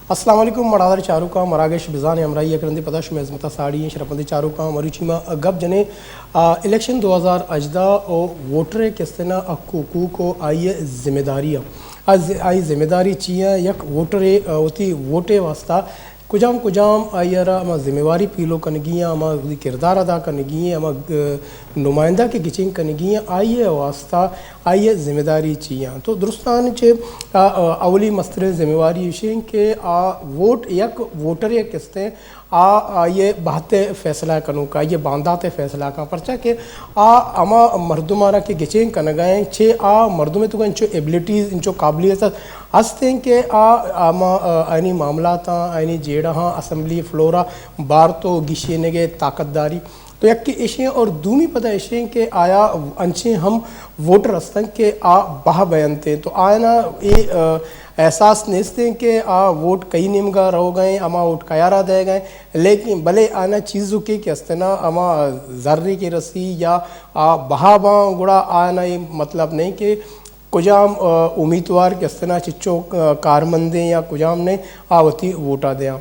السلام علیکم، مڑادار چاروکاں، مراگش بزان ءِ ہمراہی ءَ کرندے پدا شمئے ہزمت ءَ ساڑی ایں۔ شرپمندیں چاروکاں، مروچی ما گپ جنیں، آ، الیکشن دو ہزار ہژدہ ءُ ووٹر ءِ کستنا حق ءُ حقوق ءُ آئی ءِ ذمہ داری ءَ۔ آ ز-، آئی ذمہ داری چی ایں؟ یک ووٹرے، آ، وتی ووٹ ءِ واسطہ کجام کجام آئی ءَ را ہما ذمہ واری پیلو کنگی ایں، ہما وتی کردار ادا کنگی ایں، ہما، آ، نمائندہ کہ گچین کنگی ایں، آئی ءِ واسطہ آئی ءِ ذمہ داری چی ایں؟ تو درستاں چہ، آ، آ، اولی مستریں ذمہ واری ایش ایں کہ آ ووٹ، یک ووٹر یک استیں، آ آئی ءِ بہت ءِ فیصلہ کنوک، آئی ءِ باندات ءِ فیصلہ کن، پرچا کہ آ ہما مردماں را کہ گچین کنگ ءَ ایں، چہ آ مردم ءِ توکا انچو ایبلٹیز، انچو قابلیت است ایں کہ آ ہما، آ، آئینی معاملاتاں، آئینی جیڑہاں اسمبلی فلور ءَ بارت ءُ گیشینگ ءِ طاقت داری۔ تو یکے ایش ایں اور دومی پدا ایش ایں کہ آیا انچیں ہم ووٹر ہستن کہ آ بہا بینت ایں، تو آیانا اے، آ، احساس نیست ایں کہ آ ووٹ کئی نیمگا روگا ایں، ہما ووٹ کیارا دئیگا ایں، لیکن بلے آیانا چیزوکے کہ استنا ہما زرے کہ رسی یا آ بہا باں، گڑا آیانا اے مطلب نہیں کہ کجام، آ، امیتوار کہ استنا چچو، آ، کارمندیں یا کجام نے آ وتی ووٹا دیاں۔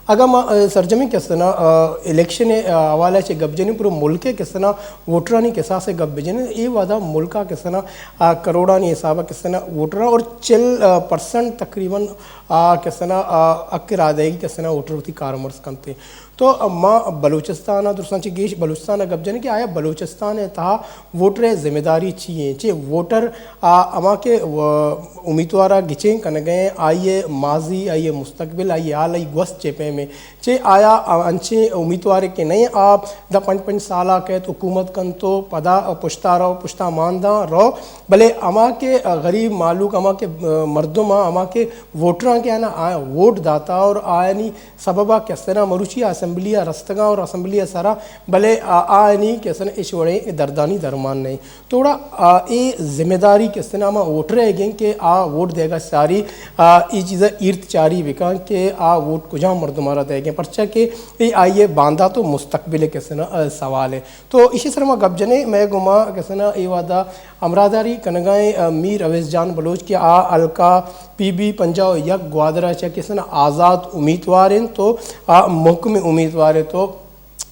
اگاں ما، آ، سرجمیں کہ استنا، آ، الیکشن ءِ، آ، حوالہ چہ گپ جنیں، پورا ملک ءِ کہ استنا ووٹرانی کساس ءَ گپ بجنیں، اے وہدا ملک ءَ کہ استنا، آ، کروڑانی حساب ءَ کہ استنا ووٹر اور چل، آ، پرسنٹ تقریباً، آ، کہ استنا، آ، حق رائے دہی کہ استنا ووٹر وتی کارمرز کنت۔ تو ما بلوچستان ءَ، درستاں چہ گیش بلوچستان ءَ گپ جنیں کہ آیا بلوچستان ءِ تہا ووٹر ءِ ذمہ داری چی ایں؟ چہ ووٹر، آ، ہما کہ و-، امیتوار ءَ گچین کنگ ءَ ایں، آئی ءِ ماضی، آئی ءِ مستقبل، آئی ءِ حال، آئی ءِ گوست چے پیم ایں؟ چہ آیا انچیں امیتوارے کہ نئیں آ دہ پنچ پنچ سال ءَ کئیت حکومت کنت ءُ پدا پشتا رو، پشتا مان داں رو، بلے ہما کہ غریب مہلوک، ہما کہ مردم، ہما کہ ووٹراں کہ آیاں ووٹ داتا اور آیانی سبب ءَ کہ استنا مروچی اسمبلی ءَ رستگاں اور اسمبلی ءِ سرا، بلے آ، آیانی کہ استنا ہچ وڑیں دردانی درمان نئیں۔ تو گڑا، آ، اے ذمہ داری کہ استنا ہما ووٹر ءَ گیں کہ آ ووٹ دئیگا ساری، آ، اے چیزا ایرت چاری بکن کہ آ ووٹ کجام مردم ءَ را دئیگیں، پرچا کہ اے آئی ءِ باندات ءُ مستقبل ءِ کہ استنا، آ، سوال ایں۔ تو ایشی سرا ما گپ جنیں، مئے گوما کہ استنا اے وہدا ہمراہداری کنگا ایں، آ، میر اویس جان بلوچ کہ آ حلقہ پی بی پنجاہ ءُ یک گوادر ءَ چہ کہ استنا آزات امیتوار انت تو آ محکم امیتوار انت تو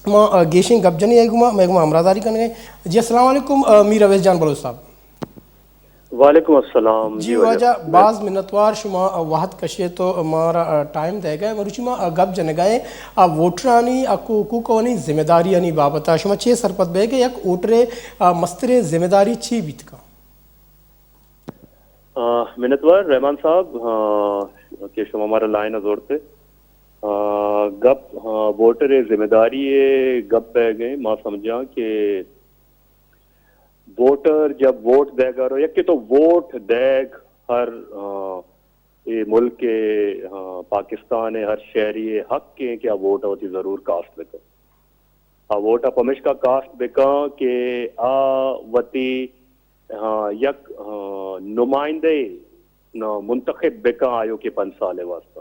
ما، آ، گیشیں گپ جنیں آئی گوما، مئے گوما ہمراہداری کنگا ایں۔ جی السلام علیکم، آ، میر اویس جان بلوچ صاحب۔ وعلیکم السلام۔ جی جی واجہ، واجہ۔ باز منتوار شما، آ، وہد کشے تو مارا، آ، ٹائم دئیگا ایں۔ مروچی ما، آ، گپ جنگا ایں، آ، ووٹرانی حق ءُ حقوق ءُ آنی ذمہ داریانی بابت ءَ۔ شما چے سرپد بئے کہ یک ووٹرے، آ، مستریں ذمہ داری چی بیت کن؟ آ، منتوار رحمان صاحب، آ، کہ شما مارا لائن ءَ زورتے۔ آ، گپ، آ، ووٹر ءِ ذمہ داری ءِ گپ بئیگ ایں۔ ما سمجھاں کہ ووٹر جب ووٹ دئیگا رو، یکے تو ووٹ دئیگ ہر، آ، اے ملک ءِ، آ، پاکستان ءِ ہر شہری ءِ حق ایں کہ آ ووٹ ءَ وتی ضرور کاسٹ بکن۔ آ ووٹ ءَ پمشکا کاسٹ بکن کہ آ وتی، آ، یک، آ، نمائندہ ءَ منتخب بکن آیوکیں پنچ سال ءِ واسطہ۔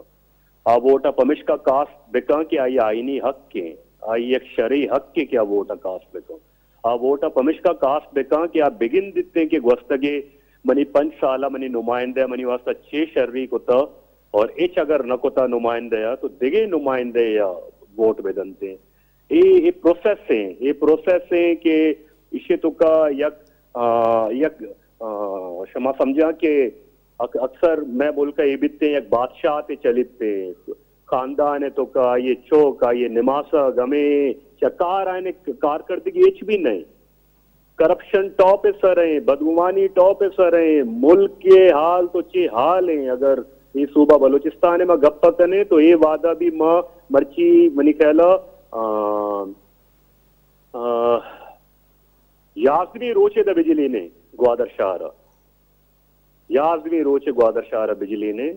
آ ووٹ ءَ پمشکا کاسٹ بکن کہ آئی آئینی حق ایں، آئی یک شرعی حق ایں کہ آ ووٹ ءَ کاسٹ بکن۔ آ ووٹ ءَ پمشکا کاسٹ بکن کہ آ بگندیتیں کہ گوستگیں منی پنچ سال ءَ منی نمائندہ ءَ منی واسطہ چے شری کتا اور ہچ اگر نہ کتا نمائندہ ءَ تو دگہ نمائندہ ءَ ووٹ بدنتیں۔ اے، اے پروسیس ایں، اے پروسیس ایں کہ ایشی توکا یک، آ، یک، آ، شما سمجھاں کہ اک-، اکثر مئے ملک ءَ اے بیتیں یک بادشاہتے چلیتیں، خاندان ءِ توکا آئی ءِ چوک، آئی ءِ نماسگ، ہمے چہ کار آئین ءِ کارکردگی ہچ بھی نئیں۔ کرپشن ٹاپ ءِ سر ایں، بدگمانی ٹاپ ءِ سر ایں، ملک ءِ حال تو چے حال ایں۔ اگر اے صوبہ بلوچستان ءِ ما گپ ءَ کنیں تو اے وہدا بھی ما مرچی منی خیال ءَ، آ، آ، یازدمی روچ ءَ داں بجلی نئیں گوادر شہر ءَ۔ یازدمی روچ ءَ گوادر شہر ءَ بجلی نئیں۔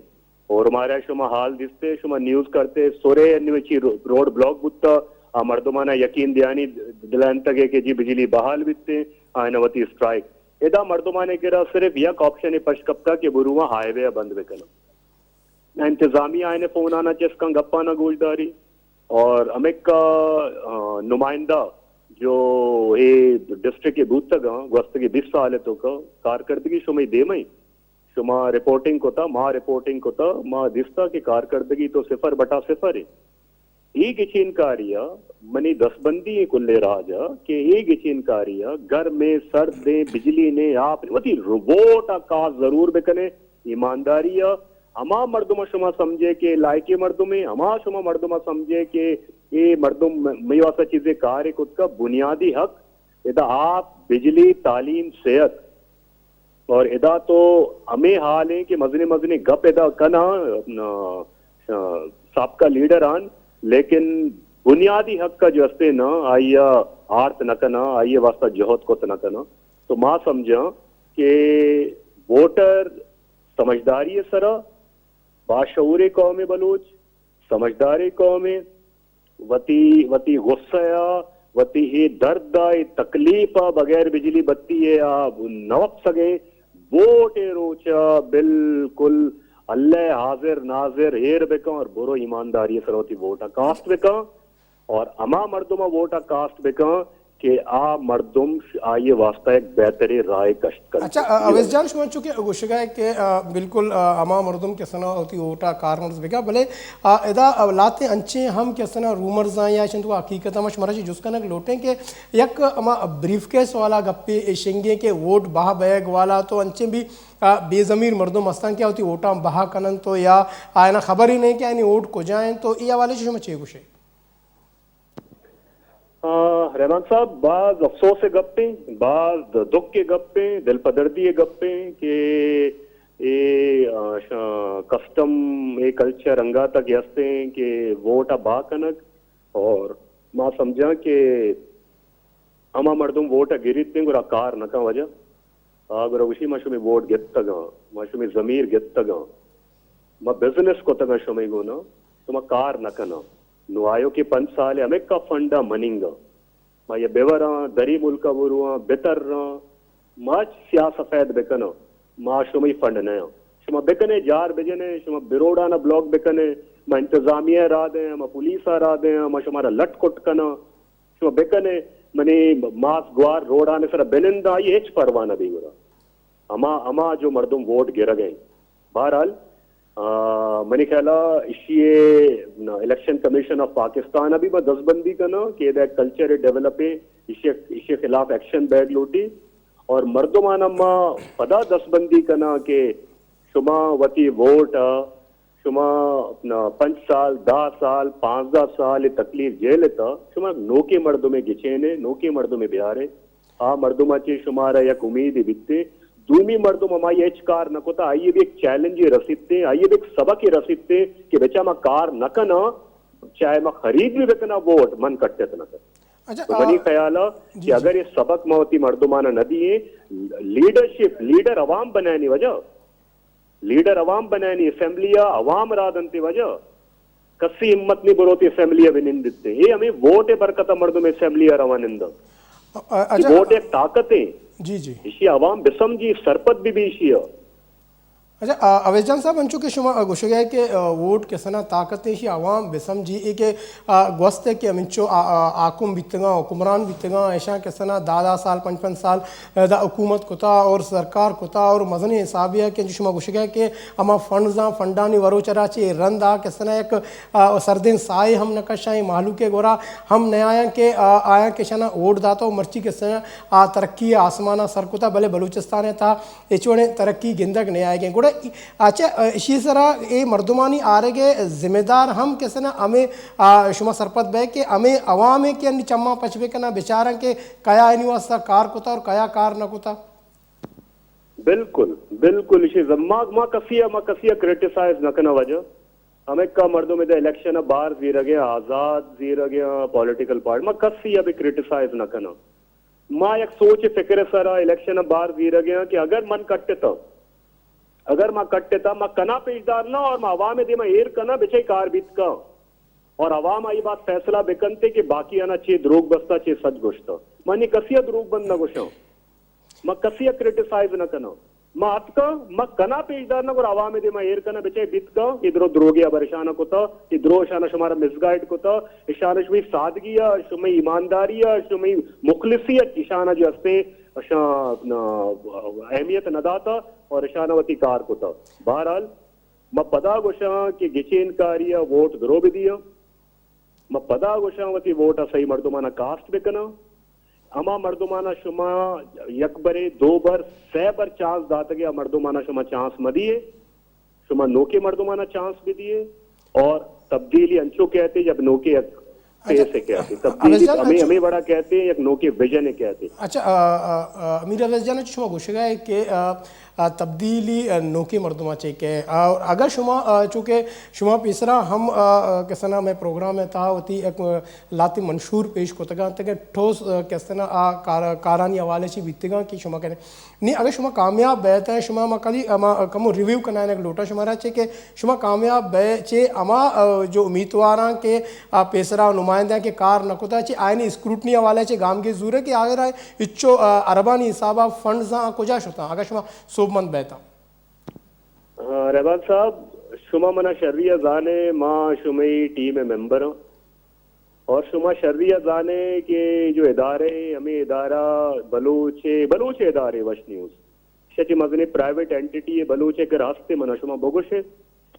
اور مارا شما حال دیستے، شما نیوز کرتے، سورے انو چی رو-، روڈ بلاک بوتا، آ مردمانا یقین دیانی دلائنتگے کہ جی بجلی بحال بیتے، آئینا وتی اسٹرائک۔ ادا مردمانے کرا صرف یک آپشن پش کپتا کہ برواں ہائی وے بند بکنن۔ نہ انتظامیہ آئینے فونانا چست کن گپانا گوش داری اور ہمکا، آ، نمائندہ جو اے ڈسٹرکٹ ء بوتگاں گوستگیں بیست سال ء توکا کارکردگی شمئے دیمئے، شما رپورٹنگ کتا، ما رپورٹنگ کتا، ما دیستا کہ کارکردگی تو صفر بٹا صفر ہے۔ اے گچین کاری ء منی دستبندی ایں کلیں راج ء کہ اے گچین کاری ء گرمیں، سردیں، بجلی نے، آپ نے، وتی روبوٹ ء کاس ضرور بکنے، ایمانداری ء ہما مردم ء شما سمجھے کہ لائقیں مردمے، ہما شما مردم ء سمجھے کہ اے مردم مئی واسطہ چیزے کارے کتکا، بنیادی حق ادا آپ، بجلی، تعلیم، صحت، اور ادا تو ہمے حال ہیں کہ مزنیں مزنیں گپ ادا کناں، آ، آ، سابقہ لیڈر آن، لیکن بنیادی حق کا جو ہستے نا، آئی ء آرت نہ کناں، آئی ء واسطہ جہد کت نہ کناں۔ تو ما سمجھاں کہ ووٹر سمجھداری ء سرا باشعوریں قوم بلوچ، سمجھداریں قوم، وتی، وتی غصہ ء، وتی اے درد ء، اے تکلیف ء بغیر بجلی بتی ء آ نہ وپسگیں۔ ووٹ ء روچ ء بالکل اللہ حاضر ناظر ایر بکن اور برو ایمانداری ء سر وتی ووٹ ء کاسٹ بکن اور ہما مردم ء ووٹ ء کاسٹ بکن کہ آ مردم ش-، آئی ء واسطہ یک بہتریں راہ کشت کنت۔ اچھا، ا-، اویس جان، شما چونکہ گوشگا ہے کہ، ا، بالکل، ا، ہما مردم کہ سنا وتی ووٹا کارمرز بگا، بلے، ا، ادا، ا، لاتیں انچیں ہم کہ سنا رومرز آں یا چند حقیقت ہم شمارا چی جست کنگ لوٹیں کہ یک ہما بریف کیس والا گپے شنگیں کہ ووٹ بہا بیگ والا تو انچیں بھی، ا، بے ضمیر مردم ہستاں کہ وتی ووٹاں بہا کنن تو یا آئینا خبر ہی نہیں کہ آئینی ووٹ کجا ہیں، تو اے حوالے سے شما چے گوشے؟ آ، رحمان صاحب، باز افسوس ء گپ ایں، باز دکھ ء گپ ایں، دل پدردی ء گپ ایں کہ اے، آ، ش-، کسٹم، اے کلچر انگا تک ہستیں کہ ووٹ ء بہا کنگ اور ما سمجھاں کہ ہما مردم ووٹ ء گریت ایں گڑا کار نہ کن وجہ۔ آ گڑا گوشی، ما شمے ووٹ گپتگاں، ما شمے ضمیر گپتگاں، ما بزنس کتگاں شمے گونا، شما کار نہ کناں۔ نوں آیوکیں پنچ سال ء ہمکا فنڈ ء مننگ ء۔ ما یہ بوراں، دری ملک ء برواں، بتراں، ما سیاہ سفید بکناں، ما شمئی فنڈ نیاں۔ شما بکنے جار بجنے، شما بروڈان ء بلاک بکنے، ما انتظامیہ ء را دیں، ما پولیس ء را دیں، ما شمارا لٹ کٹ کناں۔ شما بکنے، منی ماس گوار روڈان سر بننداں، آئی ہچ پرواہ نہ بی گڑا۔ ہما، ہما جو مردم ووٹ گرگ ء انت۔ بہرحال، آ، منی خیال ء ایشی ء الیکشن کمیشن آف پاکستان ء بھی ما دستبندی کناں کہ ادا کلچر ڈیولپ ء ایشی، ایشی خلاف ایکشن بیگ لوٹی اور مردمان ما پدا دستبندی کناں کہ شما وتی ووٹ ء شما پنچ سال، دہ سال، پانزدہ سال ء تکلیف جیل ء تا، شما نوکیں مردمے گچینے، نوکیں مردمے بیارے۔ آ مردم ء چہ شمارا یک امیدے بیتے۔ دومی مردم ہمائی ہچ کار نہ کتا، آئی ء بھی ایک چیلنجے رسیتے، آئی ء بھی ایک سبقے رسیتے کہ بچا ما کار نہ کناں، چاہے ما خرید بھی بکناں ووٹ، من کٹت نہ کن۔ اچھا، تو منی آ، خیال ء جی، کہ جی۔ اگر یہ سبق ما وتی مردمانہ نہ دیے، لیڈرشپ، لیڈر عوام بنانی وجہ، لیڈر عوام بنانی، اسمبلی ء عوام را دنتے وجہ۔ کسی ہمت نہیں بروتی اسمبلی ء بنندتے۔ اے ہمیں ووٹ ء برکت ء مردم اسمبلی ء روان ننداں۔ ا-، ا-، اچھا۔ ووٹ ایک طاقت ہے۔ جی، جی۔ ایشی عوام بسمجھی، سرپد بھی بیشی ہے۔ اچھا، آ، اویس جان صاحب، انچو کہ شما گوشگ ہے کہ، آ، ووٹ کسنا طاقت ہے، ایشی عوام بسمجھی، اے کہ، آ، گوست ہے کہ ہمنچو، آ، آ، حاکم بیتگاں، حکمران بیتگاں، ایشاں کسنا دہ دہ سال، پنچ پنچ سال، آ، دا حکومت کتا اور سرکار کتا اور مزنیں حسابے ہے کہ انچو شما گوشگ ہے کہ ہما فنڈز آں، فنڈانی وروچرا چے رند آ کسنا یک، آ، سردیں ساہے ہم نہ کشاں، اے مہلوک ء گورا ہم نیایاں کہ، آ، آیاں کشنا ووٹ داتا و مرچی کسنا آ ترقی آسمانا سر کتا، بلے بلوچستان ء تہا ہچ وڑیں ترقی گندگ نیایگیں۔ گڑا اچھا، اشی سرا اے مردمانی آرگ ء ذمہ دار ہم کسنا ہمے، آ، شما سرپد بئے کہ ہمے عوام ء کہ انی چماں پچ بکناں، بچاراں کہ کیا اینی واسطہ کار کتا اور کیا کار نہ کتا؟ بالکل، بالکل۔ اشی زما، ما کسی ء، ما کسی ء کرٹیسائز نہ کناں واجہ۔ ہمکا مردم ادا الیکشن ء بار زیرگ ء، آزاد زیرگ ء، پولیٹیکل پارٹی، ما کسی ء بھی کرٹیسائز نہ کناں۔ ما یک سوچ فکر ء سرا الیکشن ء بار زیرگ ء کہ اگر من کٹتاں، اگر ما کٹتاں، ما کناں پیشدار نہ اور ما عوام ء دیما ایر کناں، بچے کار بیت کن اور عوام آئی بات فیصلہ بکنتے کہ باقی آنا چے دروگ بستا، چے سچ گوشتا۔ من نی کسی ء دروگ بند نہ گوشاں، ما کسی ء کرٹیسائز نہ کناں۔ ما اتکاں، ما کنا پیش دار نہ، گڑا عوام دے ما ایر کنا، بچے بیت کا، اے درو دروگے ہبر اشانا کتا، اے درو اشانا شمارا مسگائیڈ کتا، اشانا شمی سادگی ءَ، شمی ایمانداری ءَ، شمی مخلصی ءَ اشانا جو ہستے اشاں، آ، اہمیت نہ داتا اور اشانا وتی کار کتا۔ بہرحال، ما پدا گوشاں کہ گچین کاری ءَ ووٹ درو بدیاں۔ ما پدا گوشاں وتی ووٹ ءَ صحیح مردمانا کاسٹ بکناں۔ ہما مردمانا شما یک برے، دو بر، سہ بر چانس داتگے، آ مردمانا شما چانس مدیے۔ شما نوکے مردمانا چانس بدیے اور تبدیلی انچو کہتے جب نوکے یک اچھا، فیس ہے کہتے۔ تبدیلی ہمیشہ ہمیں، ہمیں وڑا کہتے ہیں، یک نوکے ویژن ہے کہتے۔ اچھا، آ، آ، آ، امیر اویس جان، شما گوشگا ہے کہ، آ، آ، تبدیلی، آ، نوکیں مردماں چے کہ، آ، اگر شما، آ، چونکہ شما پیسرا ہم، آ، آ، کسنا میں پروگرام ءِ تہا وتی ایک، آ، لہتے منشور پیش کتگاں، تاکہ ٹھوس، آ، کسنا آ کار-، کارانی حوالے چی بیتگاں کہ شما کنے۔ نی اگر شما کامیاب بیت، شما ما کدی، آ، ما کمو ریویو کنائینگ لوٹا شمارا چے کہ شما کامیاب بئے چے ہما، آ، جو امیتواراں کہ، آ، پیسرا نمائندہ کہ کار نہ کتا، چے آئینی اسکروٹنی حوالے چے گامگیج زورے کہ آخر آ ہچو، آ، اربانی حسابا فنڈز آ کجا شتاں؟ اگاں شما سوبمند بیتاں۔ آ، رحمان صاحب، شما منا شری ءَ زانے، ما شمئی ٹیم ءِ ممبر ہاں اور شما شری ءَ زانے کہ جو ادارے، ہمیں ادارہ بلوچ، بلوچ ادارے وش نیوز۔ شہ چہ مزنیں پرائیویٹ اینٹیٹی ءِ بلوچ ءِ کر ہست ءَ منا شما بگوش ئے۔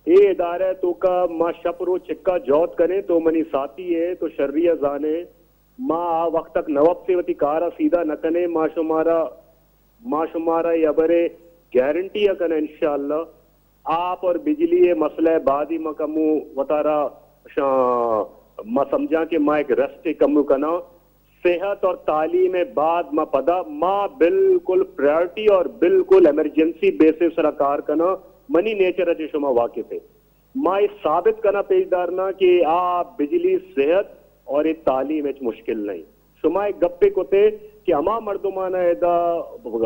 اے ادارہ ءِ توکا ما شپ روچ چکا جہد کنیں، تو منی ساتھی ئے، تو شری ءَ زان ئے۔ ما آ وقت تک نہ وپسیں، وتی کار ءَ سیدھا نہ کنیں۔ ما شمارا، ما شمارا اے ہبر ءِ گارنٹی ءَ کناں انشاءاللہ۔ آپ اور بجلی ءِ مسئلہ ءَ بعد ہی ما کمو وتارا شاں، ما سمجھاں کہ ما ایک ریسٹ کمو کناں۔ صحت اور تعلیم ءَ بعد ما پدا، ما بالکل پرائیورٹی اور بالکل ایمرجنسی بیسس سرا کار کناں۔ منی نیچر ءَ چہ شما واقف ئے۔ ما اے ثابت کناں پیش دارنا کہ آ بجلی، صحت اور اے تعلیم ہچ مشکل نہیں۔ شما ایک گپے کتے کہ ہما مردمان ادا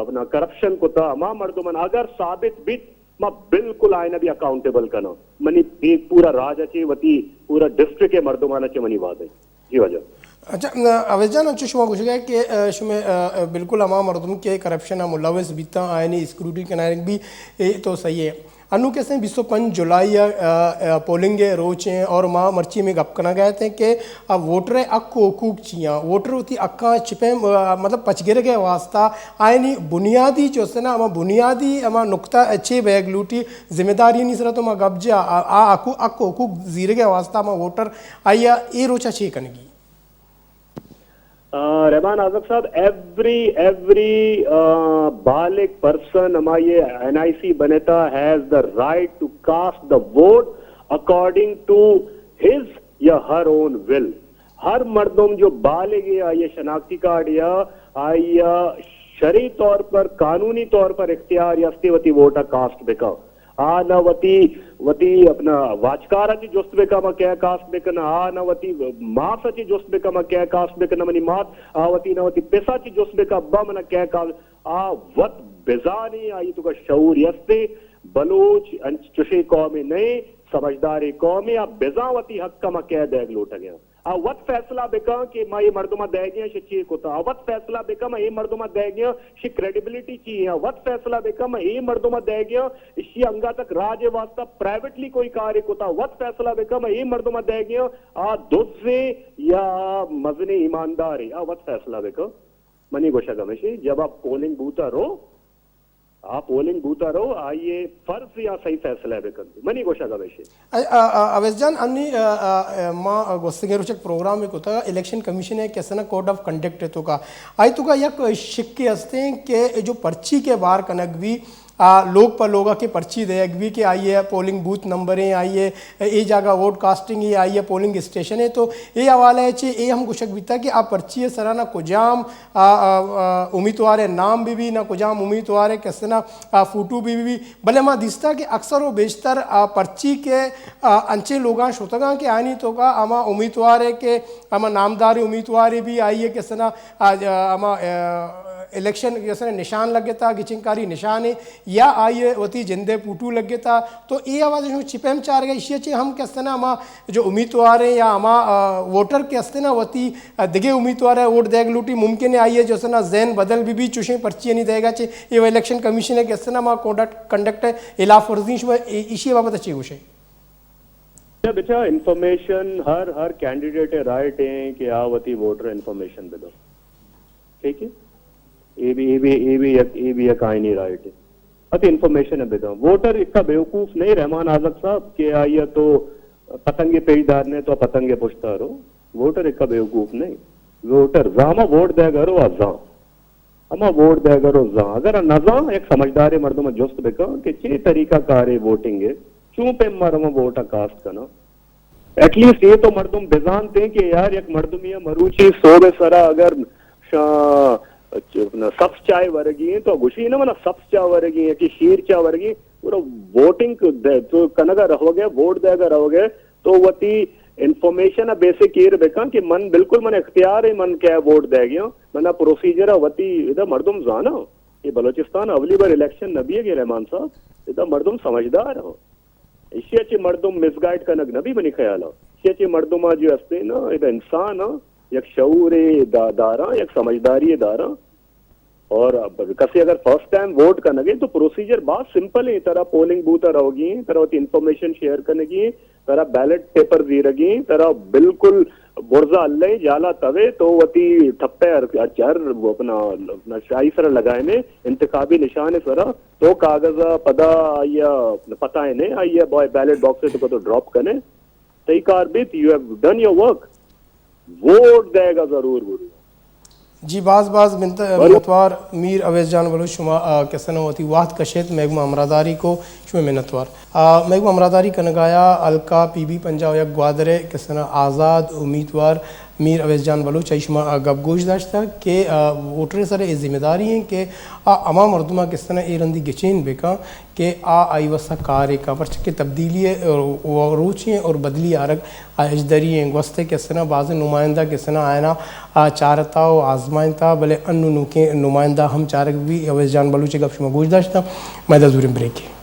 اپنا کرپشن کتا، ہما مردمان اگر ثابت بیت، ما بالکل آئینہ بھی اکاؤنٹیبل کناں۔ منی اے پورا راج ءَ چہ، وتی پورا ڈسٹرکٹ ءِ مردمان ءَ چہ منی وعدہ۔ جی واجہ۔ اچھا، اویس جان، انچو شما گوشگ ءَ کہ، آ، شما، آ، بالکل ہما مردم کہ کرپشن ءَ ملوث بیتاں، آیانی اسکروٹی کنائینگ بھی، اے تو صحیح ہے۔ انو کسیں بیست و پنچ جولائی ءَ، آ، آ، پولنگ ءِ روچ ایں اور ما مرچی میں گپ کنگ ءَ اتیں کہ آ ووٹر ءِ حق و حقوق چی آں؟ ووٹر وتی حقاں چہ پیم، آ، مطلب پچگرگ ءِ واسطہ آیانی بنیادی جو است نا، ہما بنیادی ہما نقطہ چے بیگ لوٹی، ذمہ داریانی سرا تو ما گپ جا، آ، آ حقو-، حق و حقوق زیرگ ءِ واسطہ ہما ووٹر آئی ءَ اے روچ ءَ چے کنگی؟ آ، رحمان آزم صاحب، ایوری، ایوری، آ، بالغ پرسن، ہمائی این آئی سی بنتا، has the right to cast the vote according to his یا ہر اون ول۔ ہر مردم جو بالغ ہے، آئی شناختی کارڈ یا آئی شرعی طور پر، قانونی طور پر اختیار یستے وتی ووٹ ءَ کاسٹ بکا۔ آ نہ وتی، وتی اپنا واجکار ءَ چہ جست بکا ما کئے کاسٹ بکناں، آ نہ وتی ماس ءَ چہ جست بکا ما کئے کاسٹ بکناں، منی مات، آ وتی نہ وتی پس ءَ چہ جست بکا ابا منا کئے کاسٹ، آ وت بزانے، آئی توکا شعور یستے۔ بلوچ انچ چشیں قومے نئے، سمجھداریں قومے، آ بزاں وتی حق ءَ ما کئے دیگ لوٹگے آں۔ آ وت فیصلہ بکن کہ ما اے مردم ءَ دئیگیاں شہ چی کتا، آ وت فیصلہ بکن ما اے مردم ءَ دئیگیاں شہ کریڈیبلٹی چی ایں، آ وت فیصلہ بکن ما اے مردم ءَ دئیگیاں اشی انگا تک راج ءِ واسطہ پرائیویٹلی کوئی کارے کتا، وت فیصلہ بکن ما اے مردم ءَ دئیگیاں آ دزے یا مزنیں ایماندارے، آ وت فیصلہ بکن۔ منی گوشگ ہمیشی، جب آ پولنگ بوت ءَ رو، آ پولنگ بوت ءَ رو، آئی ءِ فرض یا صحیح فیصلہ بہ کنت۔ منی گوشگ ہمیش انت۔ ا-، ا-، ا-، اویس جان، انی، ا-، ا-، ا-، ما گوستگیں روچ یک پروگرامے کتگ، الیکشن کمیشن ءِ کسنا کوڈ آف کنڈکٹ ءِ توکا، آئی توکا یک شکے ہستیں کہ جو پرچی کہ بار کنگ بی، آ، لوگ پہ لوگا کہ پرچی دیگ بی کہ آئی ءِ پولنگ بوتھ نمبر ایں، آئی ءِ اے جاگہ ووٹ کاسٹنگ ایں، آئی ءِ پولنگ اسٹیشن ایں، تو اے حوالہ ءَ چہ اے ہم گوشگ بیتا کہ آ پرچی ءِ سرا نہ کجام آ، آ، آ، امیتوار ءِ نام بہ بی، نہ کجام امیتوار ءِ کسنا، آ، فوٹو بہ بی، بلے ما دیستا کہ اکثر و بیشتر، آ، پرچی کہ، آ، انچیں لوگاں شتگاں کہ آنی توکا ہما امیتوار ءِ کہ ہما نامداریں امیتوارے بی، آئی ءِ کسنا، آ، آ، ہما، آ، الیکشن کہ استنا نشان لگتا، گچین کاری نشان ہے، یا آئی وتی جندے پوٹو لگتا۔ تو اے آواز شما چی پیم چارگا؟ ایشی چی ہم کہ استنا ہما جو امیدوار ہیں یا ہما، آ، ووٹر کہ استنا وتی، آ، دگے امیدوار ہے ووٹ دیگ لوٹی، ممکن ہے آئی جو استنا ذہن بدل بھی بھی چوشیں پرچی نہیں دیگا چے اے الیکشن کمیشن ہے کہ استنا ہما کنڈکٹ، کنڈکٹ خلاف ورزی۔ شما اے-، ایشی بابت چی گوشے؟ بچا، انفارمیشن ہر، ہر کینڈیڈیٹ رائٹ ہیں کہ آ وتی ووٹر انفارمیشن بدو۔ ٹھیک ہے؟ اے بھی، اے بھی، اے بھی یک، اے بھی یک آئینی رائٹ ہے۔ ات انفارمیشن بداں۔ ووٹر اکا بیوقوف نہیں رحمان آزگ صاحب کہ آئی تو پتنگے پیش دار نے تو پتنگے پشتا رو۔ ووٹر اکا بیوقوف نہیں۔ ووٹر زاما ووٹ دے گرو آ زان۔ اما ووٹ دے گرو زان۔ اگر نہ زان، ایک سمجھدارے مردم جست بکن کہ چے طریقہ کارے ووٹنگ ہے، چون پہ مرم ووٹ کاسٹ کنا۔ ایٹ لیسٹ اے تو مردم بزانت ایں کہ یار یک مردمی ء مروچی سہب ء سرا اگر شا-، چ-، سبز چائے ورگی ایں تو گوشی نا منا سبز چا ورگی ایں کہ شیر چا ورگی ایں، گڑا ووٹنگ ک-، دے-، تو کنگ ء روگ ء، ووٹ دیگ ء روگ ء تو وتی انفارمیشن ء بیسک ایر بکن کہ من بالکل من اختیار ایں من کئے ووٹ دیگ ء آں، منا پروسیجر ء وتی ادا مردم زاناں۔ اے بلوچستان اولی بار الیکشن نہ بیگ ء رحمان صاحب، ادا مردم سمجھدار ایں۔ ایشی ء چہ مردم مسگائیڈ کنگ نہ بی منی خیال ء۔ ایشی ء چہ مردم ء جو ہستیں نا، ادا انسان ء یک شعورے دا-، داراں، یک سمجھداری داراں۔ اور اب کسے اگر فرسٹ ٹائم ووٹ کنگے تو پروسیجر باز سمپل ہے۔ ترا پولنگ بوتھ ء روگی ہیں، ترا وتی انفارمیشن شیئر کنگی ہیں، ترا بیلٹ پیپر زیرگی ہیں، ترا بالکل برزا اللہ جالا توے تو وتی ٹھپے ہر، ہر اپنا، اپنا شاہی سر لگائے میں انتخابی نشان سرا تو کاغذ ء پدا آئی ء پتہ ء نہ آئی ء بائے بیلٹ باکس ء تو کتو ڈراپ کنے، تئی کار بیت، you have done your work. Vote دئیگ ء ضرور برو۔ جی، باز باز منت-، منتوار میر اویس جان بلوچ، شما، آ، کسنا وتی وقت کشیت، مئے گوما ہمراہداری کو، شمئے منتوار۔ آ، مئے گوما ہمراہداری کنگایا حلقہ پی بی پنجاہ و یک گوادر ء کسنا آزاد امیدوار میر اویس جان بلوچ ء شما، آ، گپ گوش داشتگ کہ، آ، ووٹر ء سر ء اے ذمہ داری ایں کہ آ ہما مردماں کسنا اے رندی گچین بکن کہ آ آئی واسطہ کارے کن، پرچہ کہ تبدیلی ء روچے اور بدلی آرگ آ اجدری ایں۔ گوست ء کسنا بازیں نمائندہ کسنا آیانا، آ، چارتا و آزمائنتا، بلے انو نوکیں نمائندہ ہم چارگ بی۔ اویس جان بلوچ ء گپ شما گوش داشتاں۔ مئے دا زوریں بریکے۔